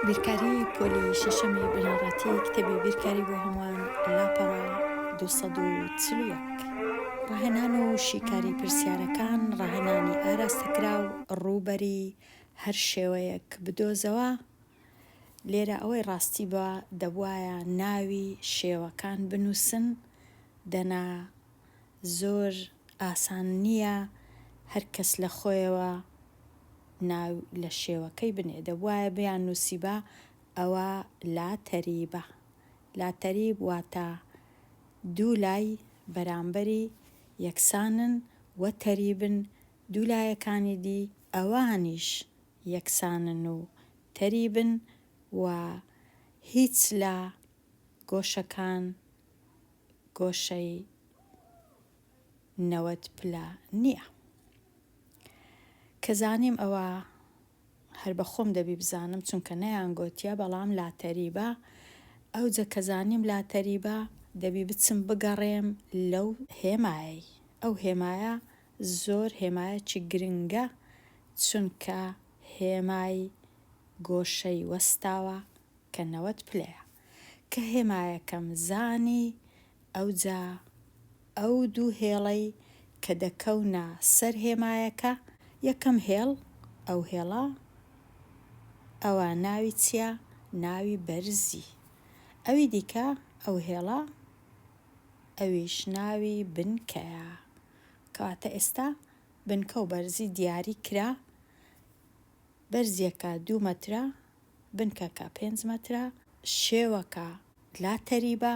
بیرکاری پۆلی شەشەمی بنەڕەتی کتێبی بیرکاری بۆ هەمووان لاپەڕە 241 ڕاهێنان و شیکاری پرسیارەکان ڕاهێنانی ئاراستەکراو ڕووبەری هەر شێوەیەک بدۆزەوە لێرە ئەوەی ڕاستی بە دەبوایە ناوی شێوەکان بنووسن دەنا زۆر ئاسان نییە هەر کەس لە خۆیەوە ناو لە شێوەکەی بنێ دەبوایە بیان نووسیبا ئەوە لا تەریبە لا تەریب واتە دوو لای بەرامبەری یەکسانن و تەریبن دوو لایەکانی دی ئەوانیش یەکسانن و تەریبن و هیچ لە گۆشەکان گۆشەی 90 پلە نییە. کە زانیم ئەوە هەر بە خۆم دەبی بزانم چونکە نەیان گۆتیە بەڵام لاتەریبە ئەوجە کە زانیم لاتەریبە دەبی بچم بگەڕێم لەو هێمایەی ئەو هێمایە زۆر هێمایەکی گرنگە چونکە هێمای گۆشەی وەستاوە کە 90 پلەیە کە هێمایەکەم زانی ئەوجا ئەو دوو هێڵەی کە دەکەونە سەر هێمایەکە، یەکەم هێڵ ئەو هێڵە ئەوە ناوی چیە؟ ناوی بەرزی. ئەوی دیکە ئەو هێڵە ئەویش ناوی بنکەیە. کەواتە ئێستا بنکە و بەرزی دیاری کرا. بەرزیەکە دوو مەترە، بنکەکە پێنج مەترە، شێوەکە لا تەریبە،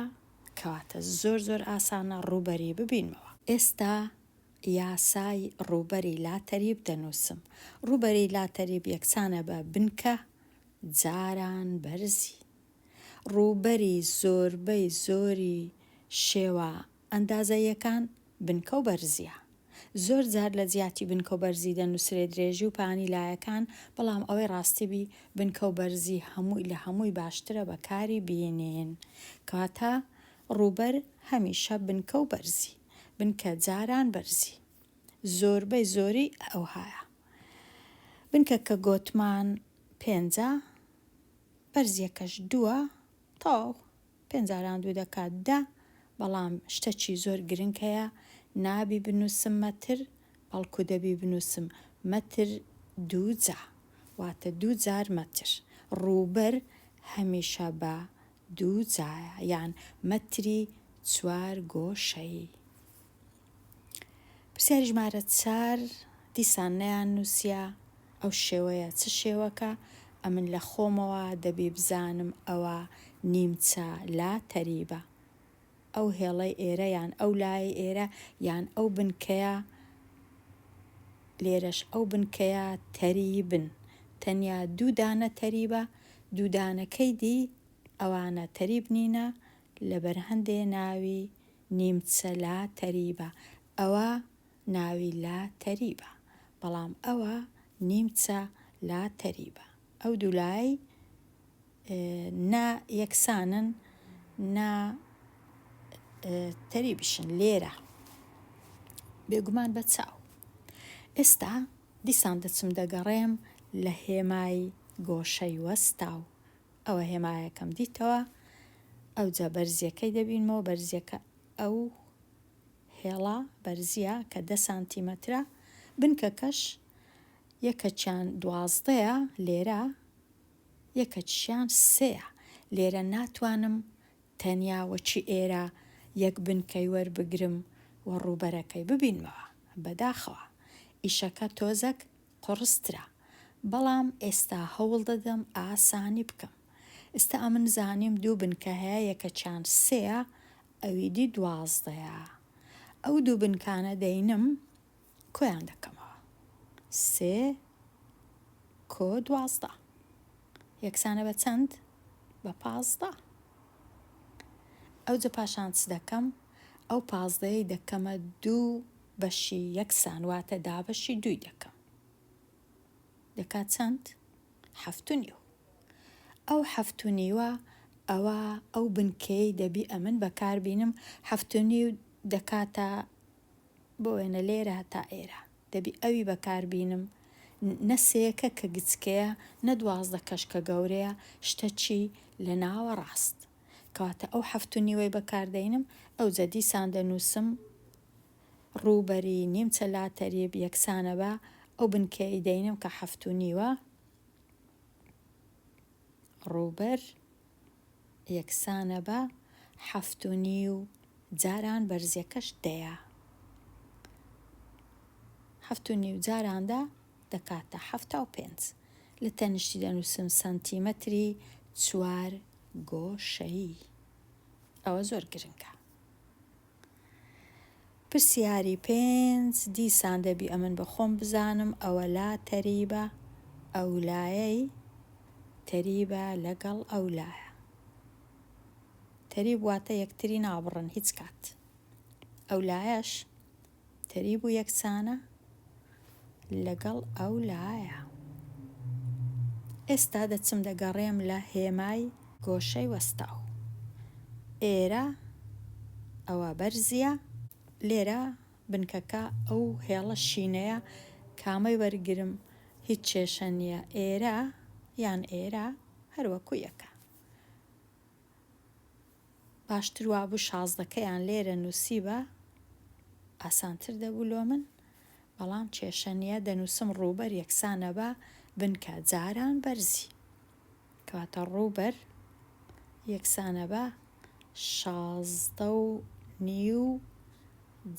کەواتە زۆر زۆر ئاسانە ڕووبەری ببینمەوە. ئێستا یاسای ڕووبەری لا تەریب دەنووسم. ڕووبەری لا تەریب یەکسانە بە بنکە جاران بەرزی. ڕووبەری زۆربەی زۆری شێوە ئەندازەییەکان بنکە و بەرزییە. زۆر جار لە جیاتی بنکە و بەرزی دەنووسرێ درێژی و پانی لایەکان، بەڵام ئەوەی ڕاستی بی بنکە و بەرزی هەمووی لە هەمووی باشترە بەکاری بینین. کەواتە ڕووبەر هەمیشە بنکە و بەرزی. بنکە جاران بەرزی. زۆربەی زۆری ئەوهایە. بنکە کە گۆتمان پێنجە، بەرزیەکەش دووە، تەواو. پێنج جاران دوو دەکات دە، بەڵام شتەکی زۆر گرنگ هەیە نابی بنووسم مەتر بەڵکو دەبی بنووسم مەتر دوو جا واتە دوو جار مەتر ڕووبەر هەمیشە بە دوو جایە یان مەتری چوار گۆشەیی. پرسیاری ژمارە چار دیسان نەیان نووسیە ئەو شێوەیە چ شێوەکە ئەمن لە خۆمەوە دەبی بزانم ئەوە نیمچە لا تەریبە ئەو هێڵەی ئێرە یان ئەو لایەی ئێرە یان ئەو بنکەیە لێرەش ئەو بنکەیە تەریبن تەنیا دوو دانە تەریبە دوو دانەکەی دی ئەوانە تەریب نینە لەبەر هەندێ ناوی نیمچە لا تەریبە ئەوە ناوی لا تەریبە بەڵام ئەوە نیمچە لا تەریبە ئەو دوو لای نا یەکسانن نا تەریبیشن لێرە بێگومان بە چاو ئێستا دیسان دەچم دەگەڕێم لە هێمای گۆشەی وەستاو ئەوە هێمایەکەم دیتەوە ئەوجا بەرزیەکەی دەبینمەوە بەرزیەکە ئەو هێڵە بەرزیە کە دە سانتیمەترە بنکەکەش یەکەکیان دوازدەیە لێرە یەکەکیشیان سێیە لێرە ناتوانم تەنیا وەکی ئێرە یەک بنکەی وەربگرم و ڕووبەرەکەی ببینمەوە بەداخەوە ئیشەکە تۆزەک قوڕسترە بەڵام ئێستا هەوڵ دەدەم ئاسانی بکەم ئستا ئەمن زانیم دوو بنکە هەیە یەکەکیان سێیە ئەوی دی دوازدەیە ئەو دوو بنکانە دەینم کۆیان دەکەمەوە سێ کۆ 12 یەکسانە بە چەند بە 15 ئەوجە پاشان چ دەکەم ئەو پازدەیەی دەکەمە دوو بەشی یەکسان واتە دابەشی دووی دەکەم دەکات چەند؟ حەفت و نیو. ئەو حەفت و نیوە ئەوە ئەو بنکەیەی دەبی ئەمن بەکار بینم حەفت و نیو دەکاتە بۆ وێنە لێرە هەتا ئێرە دەبی ئەوی بەکار بینم. نە سێیەکە کە گچکەیە نە دوازدەکەش کە گەورەیە شتە چی لە ناوەڕاست. کەواتە ئەو حەفت و نیوەی بەکار دەینم ئەوجە دیسان دەنووسم ڕووبەری نیمچە لاتەریب یەکسانە بە ئەو بنکەی دەینم کە حەفت و نیوە ڕووبەر یەکسانە بە حەفت و نیو جاران بەرزیەکەش دەیە. حەفت و نیو جاران دە دەکاتە 75. لە تەنیشتی دەنووسم سەنتیمەتری چوار گۆشەیی. ئەوە زۆر گرنگە. پرسیاری پێنج، دیسان دەبی ئەمن بە خۆم بزانم ئەوە لا تەریبە ئەو لایەی تەریبە لەگەڵ ئەو لایە. تەریب واتە یەکتری نابڕن هیچ کات. ئەو لایەش تەریب و یەکسانە لەگەڵ ئەو لایە. ئێستا دەچم دەگەڕێم لە هێمای گۆشەی وەستاو. ئێرە ئەوە بەرزییە. لێرە بنکەکە ئەو هێڵە شینەیە کامەی وەرگرم هیچ کێشە نییە ئێرە یان ئێرە هەر وەکو یەکە. باشتر وابوو شازدەکەیان لێرە نووسیبا ئاسانتر دەبوو لۆ من بەڵام کێشە نییە دەنووسم ڕووبەر یەکسانە بە بنکە جاران بەرزی کەواتە ڕووبەر یەکسانە بە 16 و نیو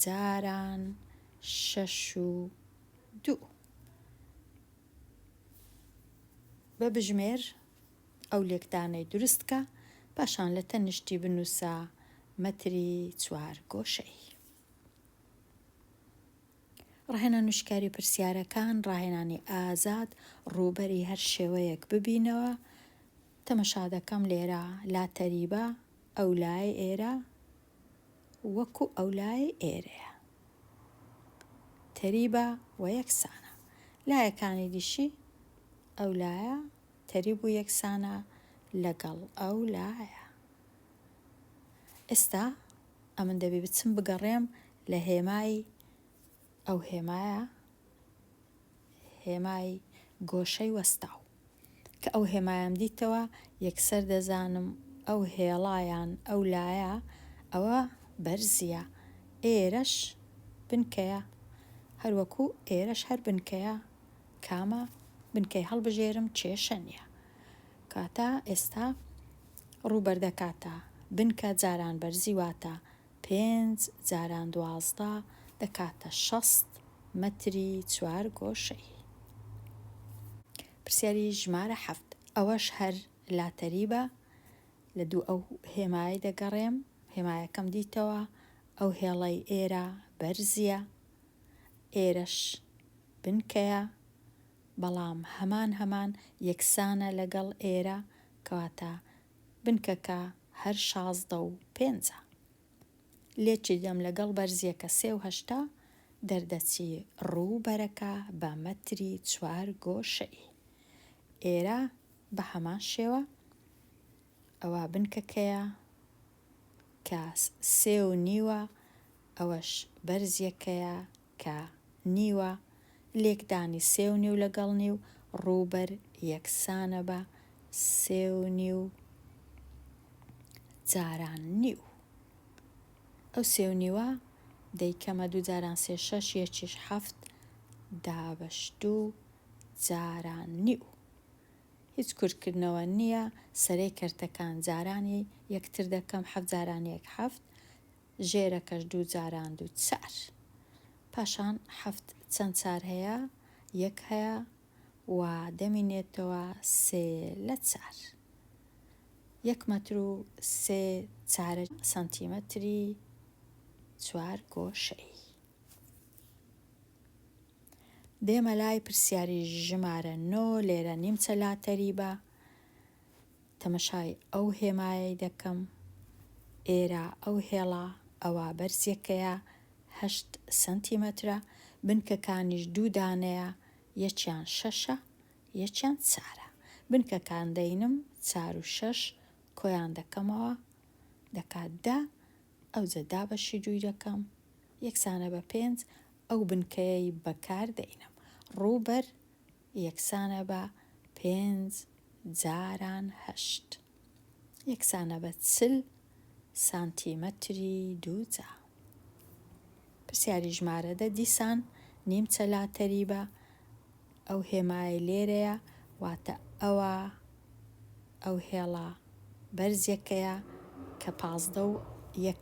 جاران شەش و دوو بە بژمێر ئەو لێکدانەی دروست کە، پاشان لە تەنیشتی بنووسە مەتری چوارگۆشەیی. ڕاهێنان و شیکاری پرسیارەکان، ڕاهێنانی ئازاد، ڕووبەری هەر شێوەیەک ببینەوە، تەمەشا دەکەم لێرە لا تەریبە، ئەو لایەی ئێرە وەکو ئەو لایەی ئێرەیە. تەریبە و یەکسانە. لایەکانی دیشی ئەو لایە تەریب و یەکسانە لەگەڵ ئەو لایە. ئێستا ئەمن دەبی بچم بگەڕێم لە هێمای ئەو هێمایە، هێمای گۆشەی وەستاو. کە ئەو هێمایەم دیتەوە یەکسەر دەزانم ئەو هێڵە یان ئەو لایە ئەوە بەرزییە. ئێرەش بنکەیە. هەروەکو ئێرەش هەر بنکەیە. کامە بنکەی هەڵبژێرم کێشە نیە. کاتە ئێستا ڕووبەر دەکاتە بنکە جاران بەرزی واتە پێنج جاران 12 دەکاتە 60 مەتری چوارگۆشەیی. پرسیاری ژمارە حەفت ئەوەش هەر لاتەریبە لە دوو ئەو هێمایەی دەگەڕێم هێمایەکەم دیتەوە ئەو هێڵەی ئێرە بەرزیە ئێرەش بنکەیە بەڵام هەمان هەمان یەکسانە لەگەڵ ئێرە کەواتە بنکەکە هەر 16 و پێنجە لێکی دەم لەگەڵ بەرزیەکە سێ و 80 دەردەچی ڕووبەرەکە بە مەتری چوارگۆشەیی ئێرە بە هەمان شێوە ئەوە بنکەکەیە کە سێ و نیوە ئەوەش بەرزیەکەیە کە نیوە، لێکدانی سێ و نیو لەگەڵ نیو ڕووبەر یەکسانە بە سێ و نیو جاران نیو. ئەو سێ و نیوە دەیکەمە دوو جاران سێ شەش یەکیش حەفت دابەش دوو جاران نیو. هیچ کورتکردنەوە نییە، سەرەی کەرتەکان جارانی یەکتر دەکەم حەفت جاران یەک حەفت، ژێرەکەش دوو جاران دوو چار. پاشان حەفت چەند چار هەیە؟ یەک هەیە و دەمینێتەوە سێ لە چار. یەک مەتر و سێ چارە سانتیمەتری چوار گۆشەیی. دێمە لای پرسیاری ژمارە نۆ لێرە نیمچە لاتەریبە. تەمەشای ئەو هێمایەی دەکەم ئێرە ئەو هێڵە ئەوە بەرزیەکەیە هەشت سەنتیمەترە بنکەکانیش دوو دانەیە یەکیان شەشە یەکیان چارە بنکەکان دەینم چار و شەش کۆیان دەکەمەوە دەکات دە ئەوجە دابەشی دووی دەکەم یەکسانە بە پێنج ئەو بنکەیەی بەکار دەینم ڕووبەر. یەکسانە بە پێنج جاران هەشت یەکسانە بە 40 سانتیمەتری دووجا. پرسیاری ژمارە دە دیسان نیمچە لاتەریبە ئەو هێمایەی لێرەیە واتە ئەوە ئەو هێڵە بەرزیەکەیە کە 15 و یەک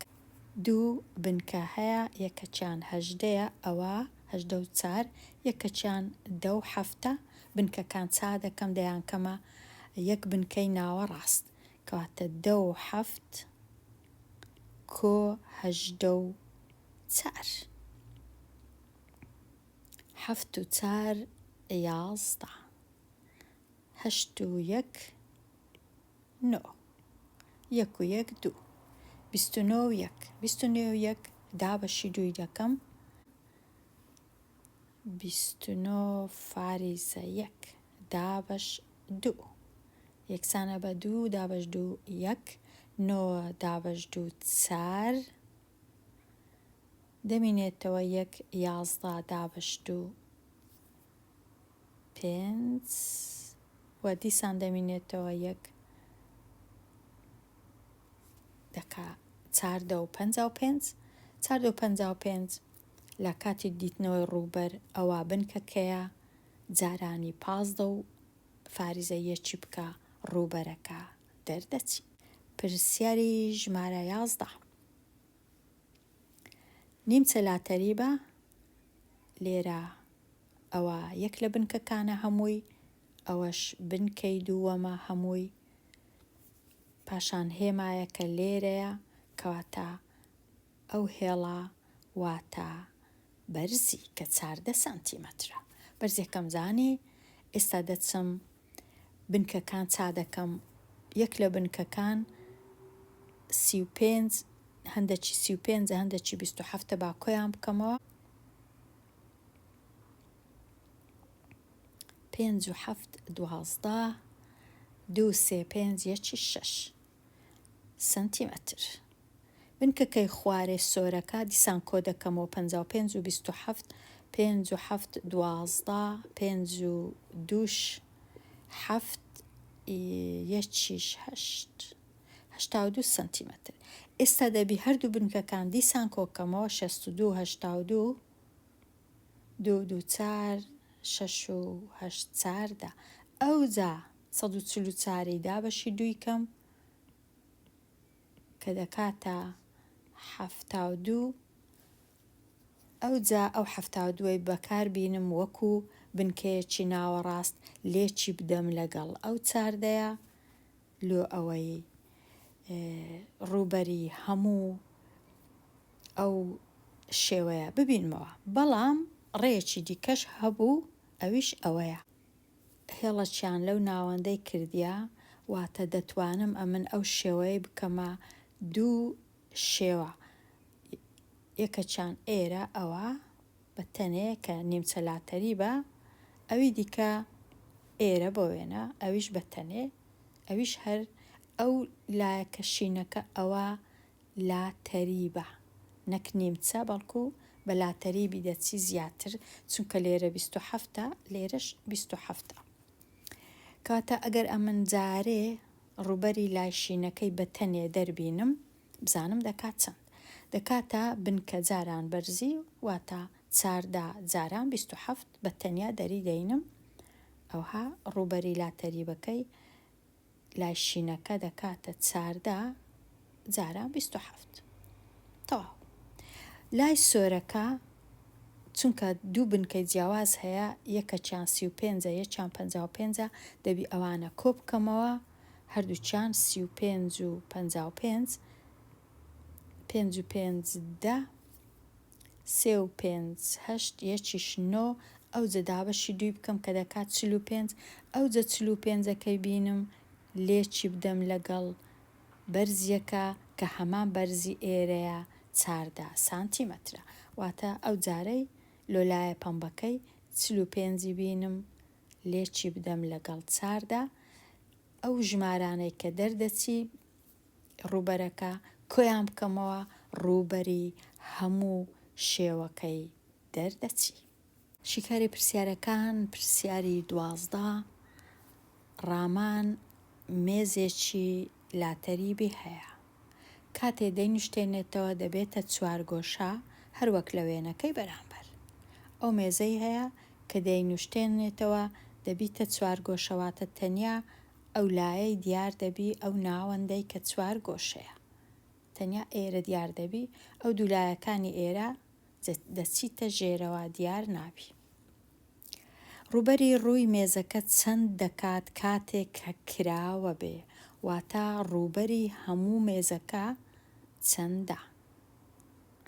دوو بنکە هەیە یەکەکیان هەژدەیە ئەوە هەژدە و چار یەکەکیان دە و حەفتە بنکەکان چا دەکەم دەیانکەمە یەک بنکەی ناوەڕاست کەواتە دە و حەفت کۆ هەژدە و چار حەفت و چار 11 هەشت و یەک نۆ یەک و یەک دوو 29 و یەک 29 و یەک دابەشی دووی دەکەم 29 فاریزە یەک دابەش دوو یەکسانە بە دوو دابەش دوو یەک نۆ دابەش دوو چار دەمینێتەوە یەک 11 دابەش دوو پێنج و دیسان دەمینێتەوە یەک دەکا چاردە و 55 چاردە و 55 لە کاتی دیتنەوەی ڕووبەر ئەوە بنکەکەیە جارانی پازدە و فاریزە یەکی بکە ڕووبەرەکە دەردەچی. پرسیاری ژمارە 11 نیمچە لاتەریبە لێرە ئەوە یەک لە بنکەکانە هەمووی ئەوەش بنکەی دووەمە هەمووی پاشان هێمایەکە لێرەیە کەواتە ئەو هێڵە واتە بەرزی کە چاردە سانتیمەترە بەرزیەکەم زانی ئێستا دەچم بنکەکان چا دەکەم یەک لە بنکەکان 35 هەندەکی 35 هەندەکی 27 با کۆیان بکەمەوە پێنج و حەفت دوازدە دوو سێ پێنج یەکی شەش سەنتیمەتر. بنکەکەی خوارێ سۆرەکە دیسان کۆ دەکەمەوە 55 و 27 پێنج و حەفت دوازدە پێنج و دووش حەفت یەکیش هەشت 82 سەنتیمەتر. ئێستا دەبی هەردوو بنکەکان دیسان کۆکەمەوە 62 82 دوو دوو چار شەش و هەشت چاردە ئەوجا 144ی دابەشی دووی کەم کە دەکاتە 72 ئەوجا ئەو 72ەی بەکار بینم وەکو بنکەیەکی ناوەڕاست لێکی بدەم لەگەڵ ئەو چاردەیە لۆ ئەوەی ڕووبەری هەموو ئەو شێوەیە ببینمەوە. بەڵام ڕێیەکی دیکەش هەبوو ئەویش ئەوەیە. هێڵەکیان لەو ناوەندەی کردیە واتە دەتوانم ئەمن ئەو شێوەیەی بکەمە دوو شێوە یەکەکیان ئێرە ئەوە بە تەنێ کە نیمچە لاتەریبە ئەوی دیکە ئێرە بۆ وێنە ئەویش بە تەنێ ئەویش هەر ئەو لایەکە شینەکە ئەوە لاتەریبە نەک نیمچە بەڵکو بە لاتەریبی دەچی زیاتر چونکە لێرە 27ە لێرەش 27ە. کەواتە ئەگەر ئەمن جارێ ڕووبەری لای شینەکەی بە تەنێ دەربینم بزانم دەکات چەند دەکاتە بنکە جاران بەرزی واتە چاردە جاران 27 بە تەنیا دەری دەینم ئەوها ڕووبەری لاتەریبەکەی لای شینەکە دەکاتە چاردە جاران 27 تەواو. لای سۆرەکە چونکە دوو بنکەی جیاواز هەیە یەکەکیان 35ە یەکیان 55ە دەبی ئەوانە کۆ بکەمەوە هەردووکیان 35 و 55 پێنج و پێنج دە سێ و پێنج هەشت یەکیش نۆ ئەوجە دابەشی دووی بکەم کە دەکات 45 ئەوجە 45ەکەی بینم لێکی بدەم لەگەڵ بەرزیەکە کە هەمان بەرزی ئێرەیە چاردە سانتیمەترە واتە ئەو جارەی لۆلایە پەمبەکەی 45ی بینم لێکی بدەم لەگەڵ چاردە ئەو ژمارانەی کە دەردەچی ڕووبەرەکە کۆیان بکەمەوە ڕووبەری هەموو شێوەکەی دەردەچی. شیکاری پرسیارەکان، پرسیاری 12، ڕامان مێزێکی لاتەریبی هەیە. کاتێ دەینوشتێنێتەوە دەبێتە چوارگۆشە هەر وەک لە وێنەکەی بەرامبەر. ئەو مێزەی هەیە کە دەینوشتێنێتەوە دەبیتە چوارگۆشە واتە تەنیا ئەو لایەی دیار دەبی ئەو ناوەندەی کە چوارگۆشەیە تەنیا ئێرە دیار دەبی ئەو دوو لایەکانی ئێرە دەچیتە ژێرەوە دیار نابی. ڕووبەری ڕووی مێزەکە چەند دەکات کاتێک کە کراوە بێ واتە ڕووبەری هەموو مێزەکە چەندە؟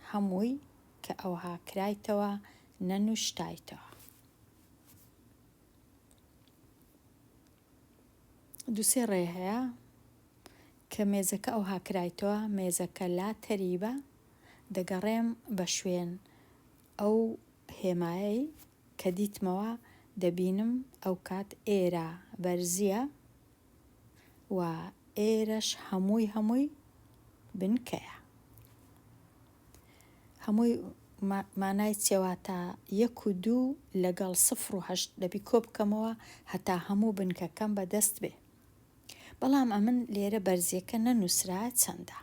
هەمووی کە ئەوها کرایتەوە نەنوشتایتەوە. دوو سێ ڕێ هەیە کە مێزەکە ئەوها کرایتەوە مێزەکە لا تەریبە دەگەڕێم بە شوێن ئەو هێمایەی کە دیتمەوە دەبینم ئەوکات ئێرە بەرزیە و ئێرەش هەمووی هەمووی بنکەیە. هەمووی مانای چیە واتە یەک و دوو لەگەڵ سفر و هەشت دەبی کۆ بکەمەوە هەتا هەموو بنکەکەم بەدەست بێ. بەڵام ئەمن لێرە بەرزیەکە نەنووسرایە چەندە؟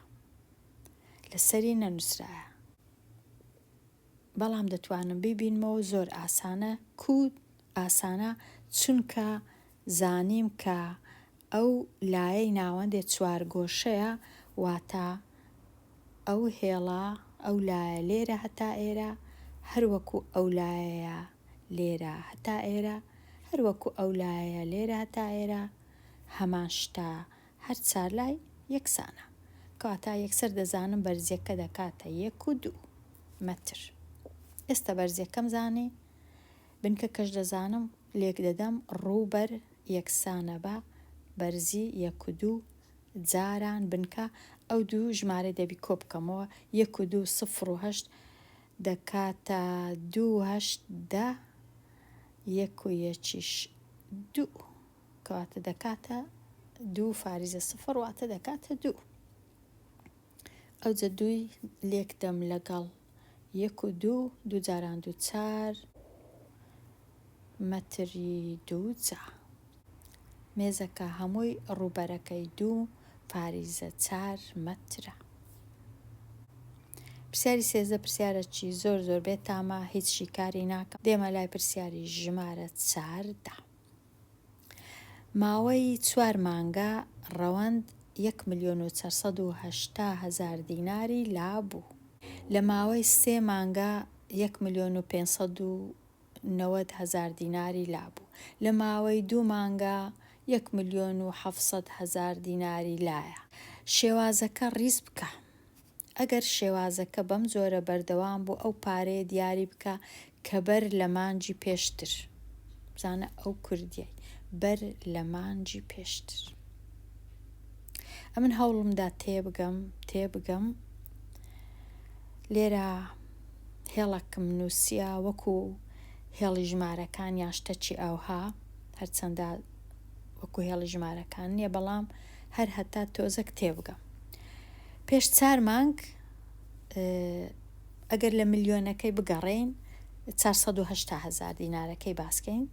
لەسەری نەنووسرایە. بەڵام دەتوانم بیبینمەوە زۆر ئاسانە کو ئاسانە چونکە زانیم کە ئەو لایەی ناوەندێ چوارگۆشەیە واتە ئەو هێڵە ئەو لایە لێرە هەتا ئێرە هەر وەکو ئەو لایەیە لێرە هەتا ئێرە هەر وەکو ئەو لایەیە لێرە هەتا ئێرە هەمان شتە هەر چارلای یەکسانە. کەواتە یەکسەر دەزانم بەرزیەکە دەکاتە یەک و دوو مەتر. ئێستا بەرزیەکەم زانی، بنکەکەش دەزانم، لێک دەدەم ڕووبەر یەکسانە بە بەرزی یەک و دوو جاران بنکە، ئەو دوو ژمارەی دەبی کۆ بکەمەوە، یەک و دوو سفر و هەشت دەکاتە دوو و هەشت دە، یەک و یەکیش دوو. کەواتە دەکاتە دوو فاریزە سفر واتە دەکاتە دوو. ئەوجە دووی لێک دەم لەگەڵ یەک و دوو، دوو جاران دوو چار مەتری دوو جا. مێزەکە هەمووی ڕووبەرەکەی دوو فاریزە چار مەترە. پرسیاری 13 پرسیارەکی زۆر زۆر بێتامە هیچ شیکاری ناکەم دێمە لای پرسیاری ژمارە چاردە. ماوەی چوار مانگە ڕەوەند یەک ملیۆن و 480 هەزار دیناری لابوو. لە ماوەی سێ مانگە یەک ملیۆن و 590 هەزار دیناری لابوو. لە ماوەی دوو مانگە یەک ملیۆن و 700 هەزار دیناری لایە. شێوازەکە ڕیز بکە. ئەگەر شێوازەکە بەم جۆرە بەردەوام بوو ئەو پارەیە دیاری بکە کە بەر لە مانگی پێشتر بزانە ئەو کوردیەی بەر لە مانگی پێشتر ئەمن هەوڵمدا تێبگەم تێبگەم لێرە هێڵەکم نووسیە وەکو هێڵی ژمارەکان یان شتەکی ئەوها هەرچەندە وەکو هێڵی ژمارەکان نییە بەڵام هەر هەتا تۆزەک تێبگەم پێش چار مانگ ئەگەر لە ملیۆنەکەی بگەڕێین 480 هەزار دینارەکەی باسکەین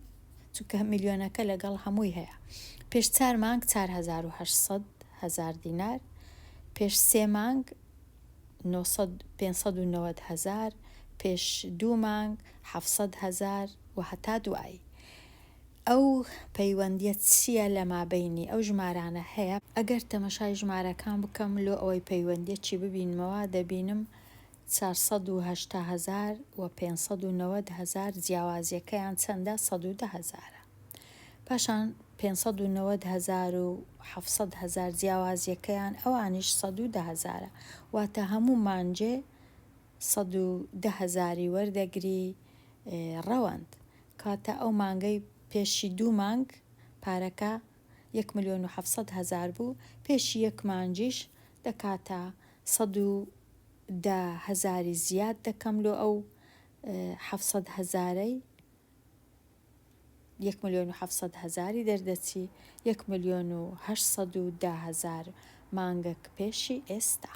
چونکە ملیۆنەکە لەگەڵ هەمووی هەیە پێش چار مانگ 4800 هەزار دینار پێش سێ مانگ 590 هەزار پێش دوو مانگ 700 هەزار و هەتا دوایی ئەو پەیوەندیە چیە لە مابەینی ئەو ژمارانە هەیە؟ ئەگەر تەمەشای ژمارەکان بکەم لۆ ئەوەی پەیوەندیەکی ببینمەوە دەبینم 480 هەزار و 590 هەزار جیاوازیەکەیان چەندە 110 هەزارە پاشان 590 هەزار و 700 هەزار جیاوازیەکەیان ئەوانیش 110 هەزارە واتە هەموو مانجێ 110 هەزاری وەردەگری ڕەوەند کەواتە ئەو مانگەی پێشی دوو مانگ پارەکە یەک ملیۆن و 700 هەزار بوو پێشی یەک مانگیش دەکاتە 110 هەزاری زیاد دەکەم لۆ ئەو 700 هەزارەی یەک ملیۆن و 700 هەزاری دەردەچی یەک ملیۆن و 810 هەزار مانگەک پێشی ئێستا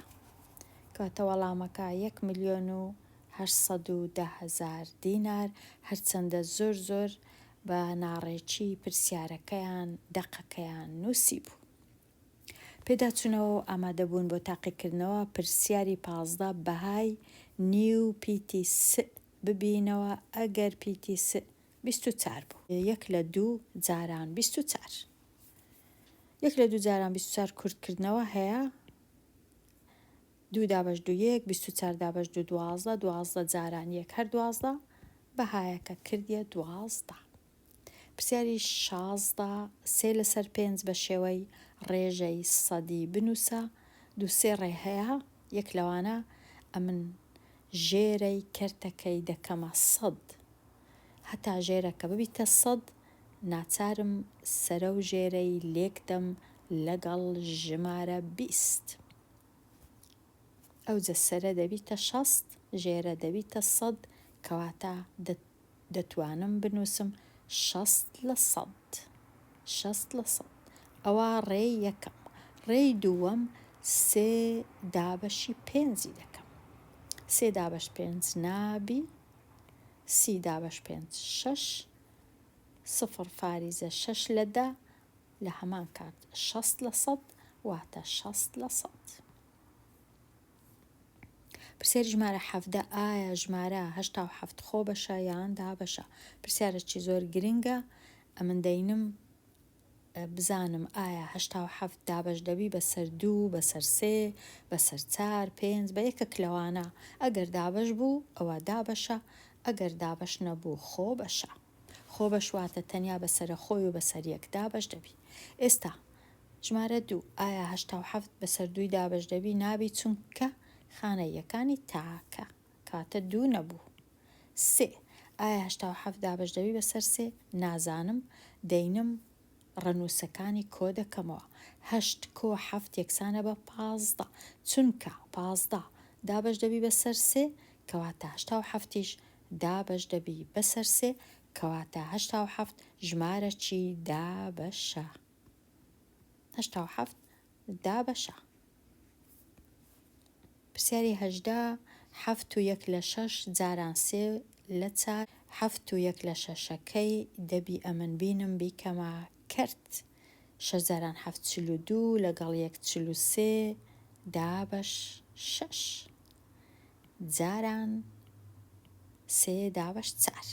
کەواتە وەڵامەکە یەک ملیۆن و 810 هەزارە. 810 هەزار دینار، هەرچەندە زۆر زۆر بە ناڕێکی پرسیارەکەیان دەقەکەیان نووسیبوو. پێداچوونەوە و ئامادەبوون بۆ تاقیکردنەوە پرسیاری 15 بەهای نیو پیتی س ببینەوە ئەگەر پیتی س 24 بوو. یەک لە دوو جاران 24. یەک لە دوو جاران 24 کورتکردنەوە هەیە. دوو دابەش دوو یەک، 24 دابەش دوو 12، 12 جاران یەک هەر 12، بەهایەکە کردیە 12. پرسیاری 16 سێ لەسەر پێنج بە شێوەی ڕێژەی سەدی بنووسە. دوو سێ ڕێ هەیە، یەک لەوانە ئەمن ژێرەی کەرتەکەی دەکەمە سەد. هەتا ژێرەکە ببیتە سەد ناچارم سەرە و ژێرەی لێکدەم لەگەڵ ژمارە 20. ئەوجە سەرە دەبیتە 60، ژێرە دەبیتە سەد، کەواتە دەتوانم بنووسم 60 لە سەد. 60 لە سەد. ئەوە ڕێی یەکەم. ڕێی دووەم سێ دابەشی پێنجی دەکەم. سێ دابەش پێنج نابی، سی دابەش پێنج شەش، سفر فاریزە شەش لە دە، لە هەمان کات 60 لە سەد واتە 60 لە سەد. پرسیاری ژمارە 17 ئایا ژمارە 87 خۆ بەشە یان دابەشە؟ پرسیارێکی زۆر گرنگە. ئەمن دەینم بزانم ئایا 87 دابەش دەبی بەسەر دوو، بەسەر سێ، بەسەر چار، پێنج، بە یەکێک لەوانە. ئەگەر دابەش بوو ئەوە دابەشە، ئەگەر دابەش نەبوو خۆ بەشە. خۆ بەش واتە تەنیا بەسەرە خۆی و بەسەر یەک دابەش دەبی. ئێستا ژمارە دوو ئایا 87 بەسەر دووی دابەش دەبی؟ نابی، چونکە خانە یەکانی تاکە، کاتە دوو نەبوو. سێ ئایا 87 دابەش دەبی بەسەر سێ؟ نازانم، دەینم ڕەنووسەکانی کۆ دەکەمەوە. هەشت کۆ حەفت یەکسانە بە 15، چونکە 15 دابەش دەبی بەسەر سێ، کەواتە 87یش دابەش دەبی بەسەر سێ، کەواتە 87 ژمارەکی دابەشە. 87 دابەشە. پرسیاری 18 حەفت و یەک لە شەش جاران سێ لە چار. حەفت و یەک لە شەشەکەی دەبی ئەمن بینم بیکەمە کەرت. شەش جاران حەفت 42 لەگەڵ یەک 43 دابەش شەش جاران سێ دابەش چار.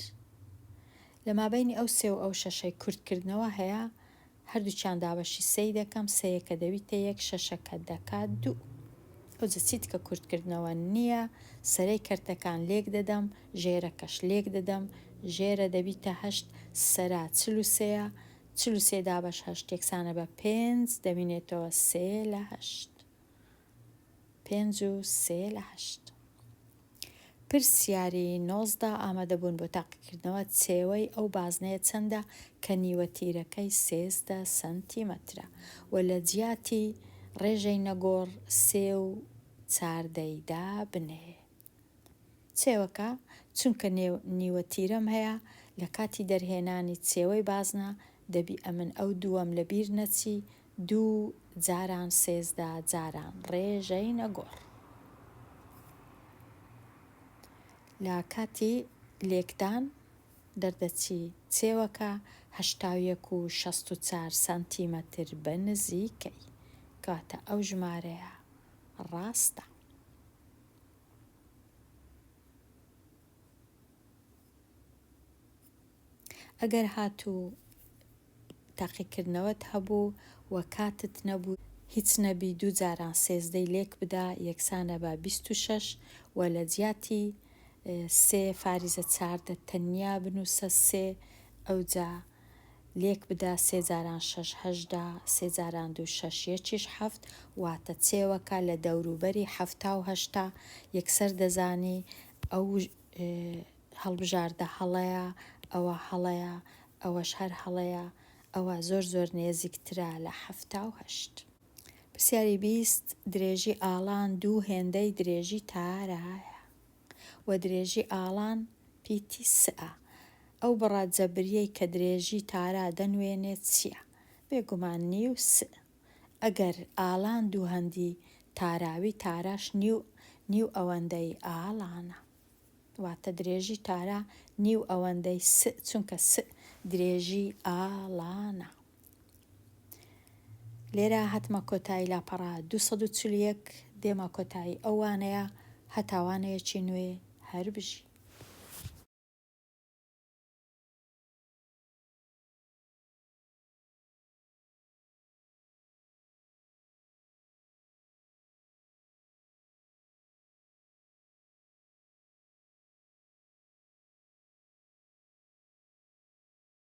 لە مابەینی ئەو سێ و ئەو شەشەی کورتکردنەوە هەیە، هەردووکیان دابەشی سێی دەکەم، سێیەکە دەبیتە یەک، شەشەکە دەکات دوو. ئەوجە چیتکە کورتکردنەوە نییە، سەرەی کەرتەکان لێک دەدەم، ژێرەکەش لێک دەدەم، ژێرە دەبیتە هەشت، سەرە 43ە، 43 دابەش هەشت یەکسانە بە پێنج، دەمینێتەوە سێ لە هەشت. پێنج و سێ لە هەشت. پرسیاری 19 ئامادەبوون بۆ تاقیکردنەوە چێوەی ئەو بازنەیە چەندە کە نیوە تیرەکەی 13 سەنتیمەترە و لە جیاتی ڕێژەی نەگۆڕ سێ و چاردەی دابنێ. چێوەکە چونکە نیوە تیرەم هەیە لە کاتی دەرهێنانی چێوەی بازنە دەبی ئەمن ئەو دووەم لە بیر نەچی دوو جاران 13 جاران ڕێژەی نەگۆڕ. لە کاتی لێکدان دەردەچی چێوەکە 81 و 64 سانتیمەتر بە نزیکەی، کەواتە ئەو ژمارەیە ڕاستە. ئەگەر هاتوو تاقیکردنەوەت هەبوو و کاتت نەبوو، هیچ نەبی دوو جاران سێزدەی لێک بدە یەکسانە بە 26 و لە جیاتی سێ فاریزە چاردە تەنیا بنووسە سێ، ئەوجا لێک بدە سێ جاران شەش 18، سێ جاران دوو شەش یەکیش حەفت، واتە چێوەکە لە دەوروبەری حەفتا و هەشتا، یەکسەر دەزانی ئەو هەڵبژاردە هەڵەیە، ئەوە هەڵەیە، ئەوەش هەر هەڵەیە، ئەوە زۆر زۆر نێزیکترە لە 78. پرسیاری 20 درێژی ئاڵان دوو هێندەی درێژی تارایە و درێژی ئاڵان پیتی سئە. ئەو بڕە جەبریەی کە درێژی تارا دەنوێنێ چییە؟ بێگومان نیو س. ئەگەر ئالان دوو هەندی تاراوی تاراش نیو نیو ئەوەندەی ئالانە. واتە درێژی تارا نیو ئەوەندەی س چونکە س درێژی ئاڵانە. لێرە هاتمە کۆتایی لاپەڕە 241 دێمە کۆتایی ئەو وانەیە هەتا وانەیەکی نوێ هەر بژی.